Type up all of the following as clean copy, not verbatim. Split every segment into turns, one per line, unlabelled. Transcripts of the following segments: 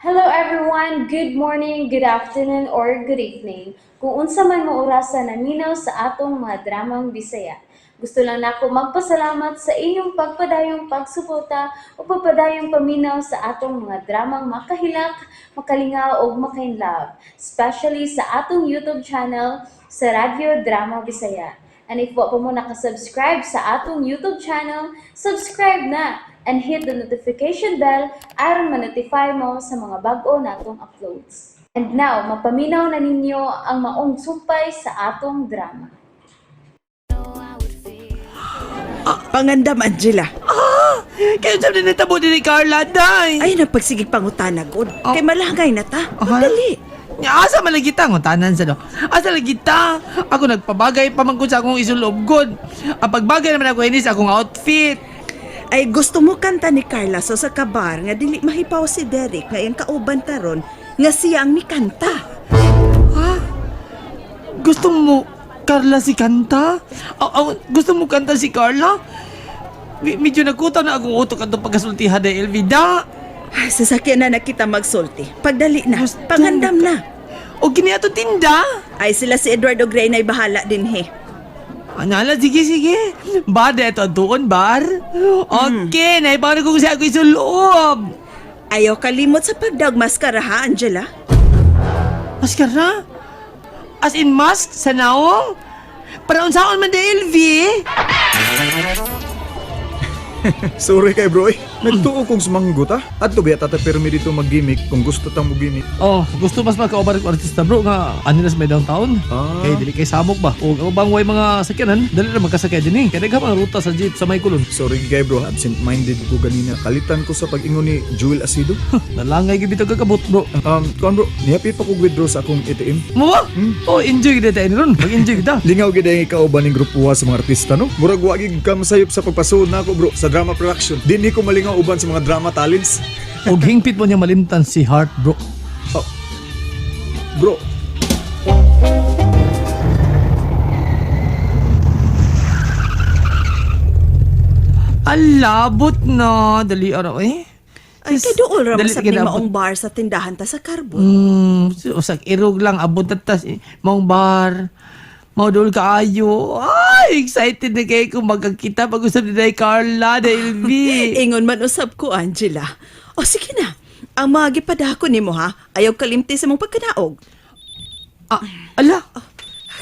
Hello everyone! Good morning, good afternoon, or good evening. Kung unsa man mo orasa naminaw sa atong mga dramang Bisaya. Gusto lang nako magpasalamat sa inyong pagpadayong pagsuporta o pagpadayong paminaw sa atong mga dramang makahilak, makalingaw ug makainlove, especially sa atong YouTube channel sa Radyo Drama Bisaya. And if wa pa mo nakasubscribe sa atong YouTube channel, subscribe na and hit the notification bell aron ma-notify mo sa mga bag-o natong uploads. And now, mapaminaw na ninyo ang maong sumpay sa atong drama.
Pangandam, Angela.
Kaya sabi ni tabo ni Carla, day.
Ay, nagpagsigig pangutana, god.
Oh.
Kay malangay na ta.
Aha.
Dali.
Nya, asa man lagi ta? Ngutanan sa no. Asa lagi ta? Ako nagpabagay pa man ko sa akong isulob god. Ang pagbagay naman ako ini sa akong outfit.
Ay, gusto mo kanta ni Carla so sa kabar nga dili mahipaw si Derek nga iyang kauban taron nga siya ang mikanta.
Ha? Gusto mo Carla si kanta? Aw, aw, gusto mo kanta si Carla? Medyo nagkutaw na akong utok atong pagkasultihan na Elvida.
Ay, sasakyan na na kita magsulti. Pagdali na.
Gusto
Pangandam
mo
na.
O kini ato tinda?
Ay, sila si Eduardo Gray na bahala din he.
Anala, sige, sige. Ba, ito doon, bar? Okay, naibaw na kung siya ako isuloob.
Ayaw kalimot sa pagdaog maskara ha, Angela.
Maskara? As in mask sa naong? Para unsaon man de LV?
Sorry kay bro eh. Nagtuo kong sumanggot ah. Adto biya tata pirmi dito mag-gimmick kung gusto tang mo gimmick.
Oh, gusto mas makauban ko artista bro nga ani na sa may downtown.
Ah.
Kay dili kay samok ba? O ang ubang way mga sakyanan, dali ra magkasakay dinhi. Kay daghan ang ruta sa jeep sa may kulon.
Sorry kay bro, absent-minded ko ganina. Kalitan ko sa pag-ingon ni Jewel Asido.
Nalangay gyud bitaw kakabot bro.
Kuan bro, nihapit pa kog withdraw sa akong ATM.
Mo ba? Oh, enjoy gid tayo ni ron. Mag-enjoy kita.
Lingaw gid ang ikaw ba ning grupuha sa mga artista no? Murag wa gid ka masayop sa pagpasuod nako bro sa drama production. Dinhi ko malingaw uban sa mga drama talents.
Og hingpit mo niya malimtan si Heart bro.
Oh. Bro,
Alabot na dali araw eh.
Ay, kay dool ra
Dali
masab ni
kinabot.
maong bar sa tindahan ta sa Carbon.
Usak irog lang abot na tas eh, maong bar. Maudol kaayo. Ay, excited na kayo kung magkakita pag-usap ni Day Carla, Day LV.
Ingon man usab ko, Angela. O sige na. Ang mga gipadako nimo ha, ayaw kalimti sa mong pagkanaog.
Ah, ala.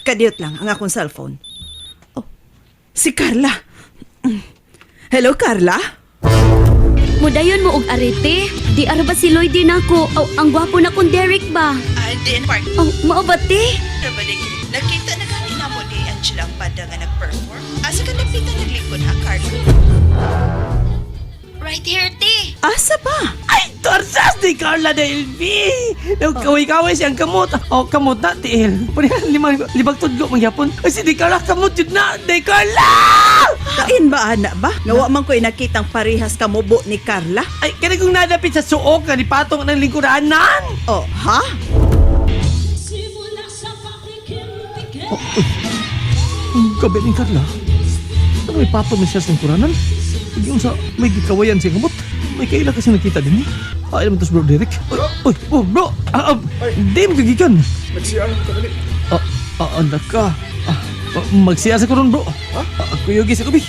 Kadiyot lang ang akong cellphone. Oh, si Carla. Hello, Carla?
Mudayon mo og arete. Di ara ba si Lloyd din ako? Aw, ang gwapo na kong Derek ba?
Din, park.
Aw, mao ba te?
Nakita na gani na mo ni Angela ang banda nga nag-perform. Asa ka napita naglingkod ha, Carla?
Right here, te.
Asa ba?
Ay, torsas ni Carla Day LV. Nagkaway-kaway siyang kamot. Oh, kamot na, tiil. Parehan, lima, libag tudlo, mangyapon. Ay, si Day Carla, kamot yun na, Day Carla!
Kain ba, ana ba? Nawa man ko'y nakitang parehas kamubo ni Carla.
Ay, kaya kung nadapit sa suok nga ni patong ng lingkuranan.
Oh, ha?
Ang gabi ni Carla. Ano may patong na siya sa lingkuranan? Yung sa may gikawayan siya kamot. May kaila kasi nakita din eh. Ay, naman to si bro Derek. Uy, uy, oh, bro! Ah, ah, di mo gagikan.
nagsiya ka dali.
Ah, ah, anak ka. Ah, ah, magsiya sa kuron bro. Ha? Ah, kuyugi sa kubi.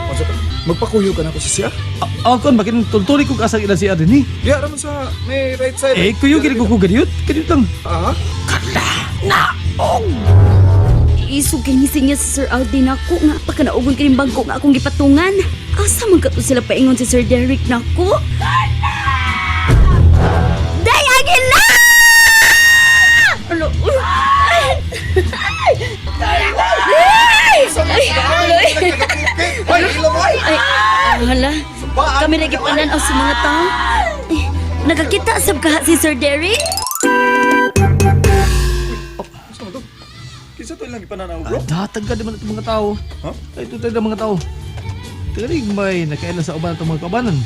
Unsa ka? Magpakuyo ka na ako sa siya?
Ah, ah, kon, bakit tultuli ko kasang ilan siya din eh?
Diya raman sa may right side.
Eh, kuyugi ko ko ganiyot. Ganiyot lang.
Ah,
Carla! Naong!
Isog kay ni sinya si Sir Alden ako nga pagkanaugon kining bangko nga akong gipatungan. Asa man kato sila paingon si Sir Derek nako? Day Aguila! Ano? Ay! Ay! Ay!
Ay, ilamay!
Ay, hala. Kami nagipanan ang sa mga tao. Ay, nakakita sab kaha si Sir Derek?
Unsa man to? Kinsa to ilang gipananaw bro?
Datag ka naman itong mga tao.
Ha?
Ay, ito tayo ng mga tao. Tagalig may nakailan sa uban itong mga kabanan.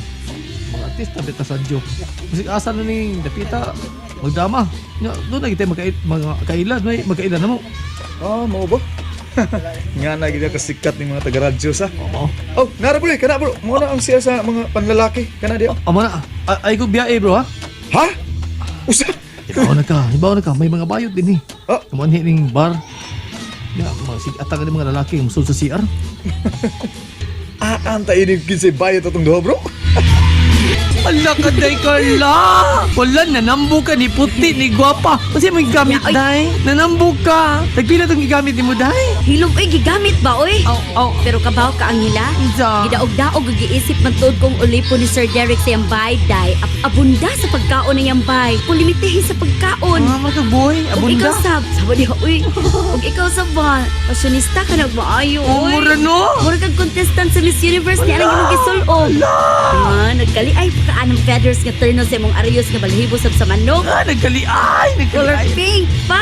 Mga artista, bita sa Diyo. Kasi asa na ning dapita, magdama. Nya, doon na kita mga kailan, may magkailan na mo.
Ah, mao ba? Nga na gid kasikat ni mga taga-radyo sa.
Oo.
Oh, nara bro, kana bro. Mo na ang siya sa mga panlalaki. Kana diya.
Amo na, ay ko biyahe bro ha.
Ha? Usa?
Ibaw na ka, ibaw na ka. May mga bayot din eh.
Ah.
Kamuanhi ning bar. Ya, mga sig atang ni mga lalaki musod sa CR.
Ah, anta inig kinsay bayot atong duha, bro.
Ala ka, day, Carla! Wala, nanambo ka ni puti, ni gwapa. Kasi may gamit,
Ya, ay.
day. Nanambo ka. Tagpila itong gigamit ni mo, day.
Hilom oy gigamit ba oy?
Aw, aw.
Pero kabaw ka ang hila.
Unsa?
Gidaog-daog ug giisip man tuod kong ulipo ni Sir Derek sa iyang bay day. Abunda sa pagkaon ng iyang bay. Kulimitihin sa pagkaon.
Ah, mga boy,
Ug ikaw
abunda.
sab, sabo diha uy. Ug ikaw sab ba, fashionista ka na maayo
Oh,
uy.
mura no.
Mura kag contestant sa Miss Universe ni anang imong gisul-ob. Ah, nagkali ay pagkaan ang feathers nga terno sa imong arayos nga balhibo sab sa manok.
Ah, nagkaliay,
Color
nagkaliay.
pink pa.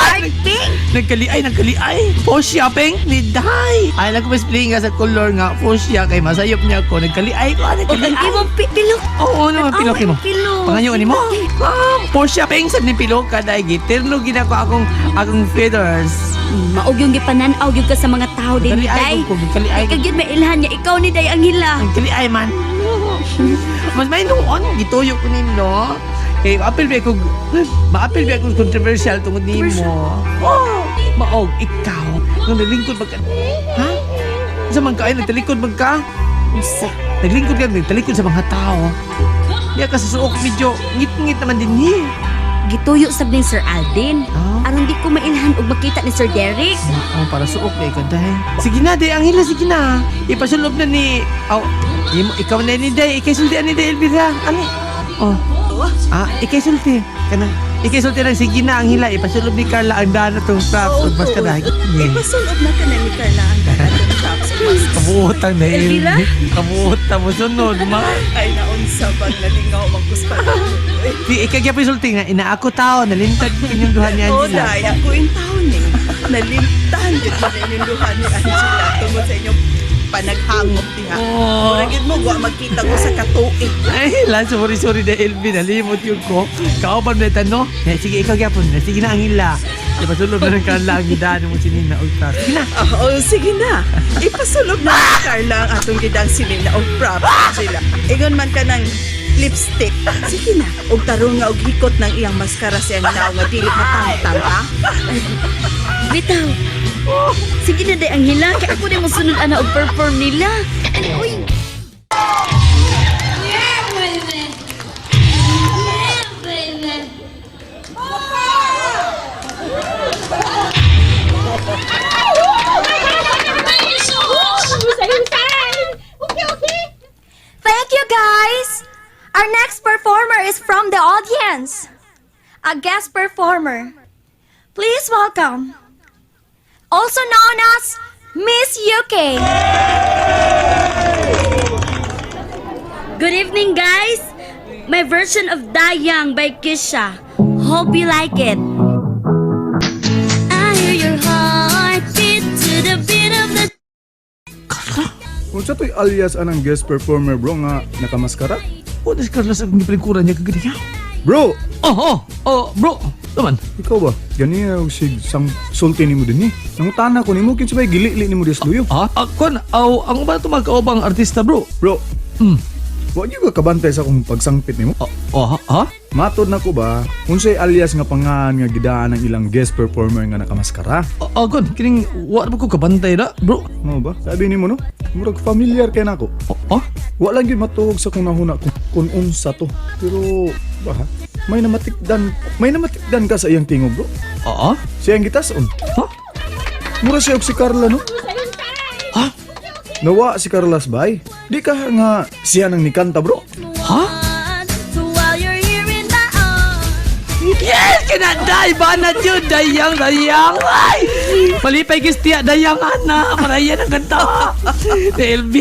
Dark pink.
Nagkaliay, nagkaliay. Fuchsia pink ni Day. Ay, lang ko mas playing nga sa color nga fuchsia kay masayop niya ko. Nagkaliay ko, ah,
Ug ang
nagkaliay.
imong pilok.
Oo, naman
Tanaw,
pilok mo.
ang pilok.
Pangayo ni mo. Ah, fuchsia pink sa ni pilok ka day gitirno gina ko akong akong feathers.
Maog yung gipanan-aw gyud ka sa mga tao din ni
Nagkaliay
Day.
ko, nagkaliay
Di ka gyud mailhan niya ikaw ni Day ang hila.
Nagkaliay man. Mas may noon gituyo ko nino. Kay maapil ba ko maapil ba akong controversial tungod nimo. Oh, maog ikaw nung naglingkod magka. Ha? Sa man ka ay nagtalikod man ka?
Unsa?
Naglingkod ka nagtalikod sa mga tao. Diya ka sa suok medyo ngit-ngit naman din ni.
Gituyo sab ni Sir Alden.
Ah.
Aron di ko mailhan og makita ni Sir Derek.
Oh, para suok na ikaw, Day. Sige na, Day. Ang hila, sige na. Ipasulog na ni... Aw, imo, ikaw na ni Day. Ikay sulti ani Day, Elvira. Ani? Oh. Ah, ikay sulti. Kana. Ikay sulti lang. Sige na, ang hila. Ipasulog ni Carla ang dana tong props.
Oo,
Oh, basta na.
Ipasulod na ka na ni Carla ang atong props.
Kabuotang na,
Elvira?
Elvira. Kabuotang mo sunod, ma.
Ay, naunsa bang nalingaw magkuspa.
Di, ikay gyapon sulti nga. Inaako tao. Nalintad ko inyong duha ni
Oo,
Angela.
day. Ako yung taon eh. Nalimtan yun mo na inyong duha ni Angela tungod sa inyong panaghangop diha.
Oo.
Murag yun mo, wa magkita ko sa katuig.
Ay, lan, sorry, sorry na Elvin. Nalimot yun ko. Kauban na no? Eh, sige, ikaw gyapon. Eh, sige na ang hila. Ipasulog na ng Carla ang gidaan mo si Nina Ultra. Sige na.
Oo, sige na. Ipasulog na ni Carla ang atong gidang sinina og props, Angela. Ingon man ka ng lipstick. Sige na. Og tarong nga og hikot ng iyang maskara sa iyang naong nga dili matangtang, ha?
Bitaw. Sige na day ang hila kay ako na mosunod ana og perform nila. Ani uy.
Thank you, guys! Our next performer is from the audience. A guest performer. Please welcome, also known as Miss UK.
Good evening, guys. My version of Die Young by Kisha. Hope you like it. I hear your heart beat to the beat of the
Unsa to'y alias anang guest performer, bro, nga nakamaskara?
O, si Carla sa akong gipalingkuran niya kaganiya.
Bro,
Oh, bro. Naman.
ikaw ba? Gani og sig sang sulti nimo dinhi. Nangutana ko nimo kinsa bay gilili nimo des luyo.
Ah, ah, kon, aw, ang uban ito magkaobang artista, bro.
Bro, wa gyud ka kabantay sa akong pagsangpit nimo.
Oh, oh, ha? ha?
Matod na ko ba, unsay alias nga pangan nga gidaan ang ilang guest performer nga nakamaskara?
Oh, oh, kon, kining, wa na ba ko kabantay na, bro?
Mao ba? Sabi nimo no? Murag familiar kay nako.
Oh, oh?
Wa lang gyud matuog sa kung nahuna kung unsa to. Pero ba may namatikdan ka sa iyang tingog, bro.
Oo?
Siyang gitason.
Ha?
Mura siya og si Carla no?
Ha?
Nawa si Carlas bay. Di ka nga siya nang nikanta, bro.
Ha?
So while you're here in my arms.
Yes! Kinaday! Banat yun! Dayang! Dayang! Ay! Malipay kistiya! Dayang ana! Marayan ang kanta! LB!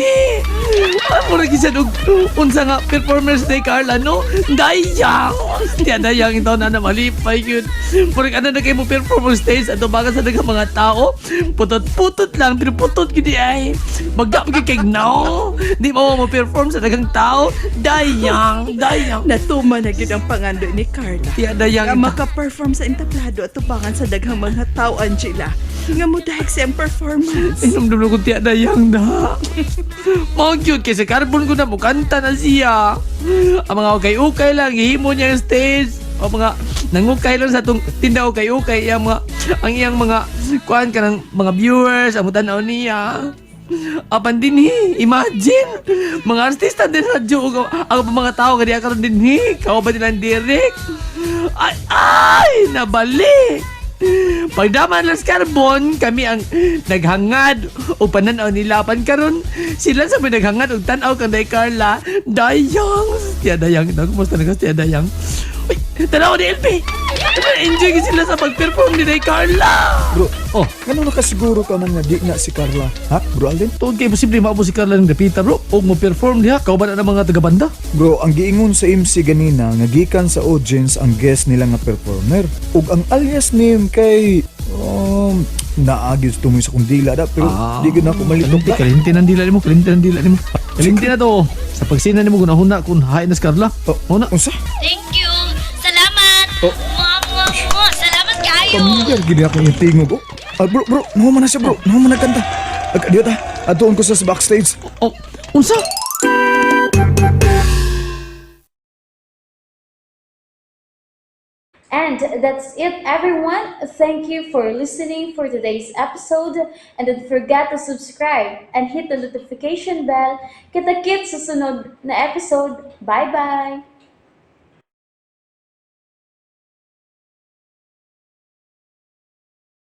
Ay, murag isa og unsa nga performers day Carla no? Dayang! Tiya dayang ito na na malipay yun. Murag ana na kayo mo perform on stage ato baga sa daghang mga tao. Putot-putot lang pero putot gid ay. Magda gyud kay no. Di mo mo perform sa daghang tao. Dayang! Dayang!
Natuma na gyud ang pangando ni Carla.
Tiya dayang
Nga
ito.
maka-perform sa entablado at tubangan sa daghang mga tao, Angela. Nga mo dahil siyang performance.
Inom ko tiya dayang na. Mao cute kay sa carbon ko na mukanta na siya. Ang mga ukay-ukay lang himo niya ang stage. O mga nangukay lang sa atong tinda ukay-ukay iyang mga ang iyang mga kuan kanang mga viewers ang tan-aw niya. Apan dinhi, imagine mga artista din radyo ug ang mga tao nga diha karon dinhi, kao ba nila ang direk? Ay, ay, nabali. Pagdaman las carbon, kami ang naghangad o pananaw nila pan karon sila sa may naghangad og tan-aw kang Day Carla. Dayang, tiya Dayang, daw kumusta na ka tiya Dayang? Uy, tanaw ni LP. Enjoy gyud sila sa pag-perform ni Day Carla.
Bro,
Oh,
ngano nakasiguro ka man nga di na si Carla? Ha, bro Alden?
tuod kay posible maabot si Carla ng dapita, bro, og mo perform diha kauban na ng mga taga-banda.
Bro, ang giingon sa MC ganina nga gikan sa audience ang guest nila nga performer. Ug ang alias name kay naagi sa tumoy sa kong dila da, pero di gyud ako malitok
Kalinti,
da.
kalinti ng dila nimo, kalinti ng dila nimo. Kalinti na to. Sa pagsina nimo gunahuna kung hain na si Carla.
Oh,
Huna.
unsa?
Thank you. Salamat.
Oh.
Mwah, mwah, mwah. Salamat kayo.
Pamilyar gid ako yung tingog. Oh. Ah, bro, bro, nahuman man na siya, bro. Nahuman na kanta. Ag, diyo ta. Atuon ko sa backstage.
Oh, unsa?
And that's it, everyone. Thank you for listening for today's episode. And don't forget to subscribe and hit the notification bell. Kita-kits sa sunod na episode. Bye-bye!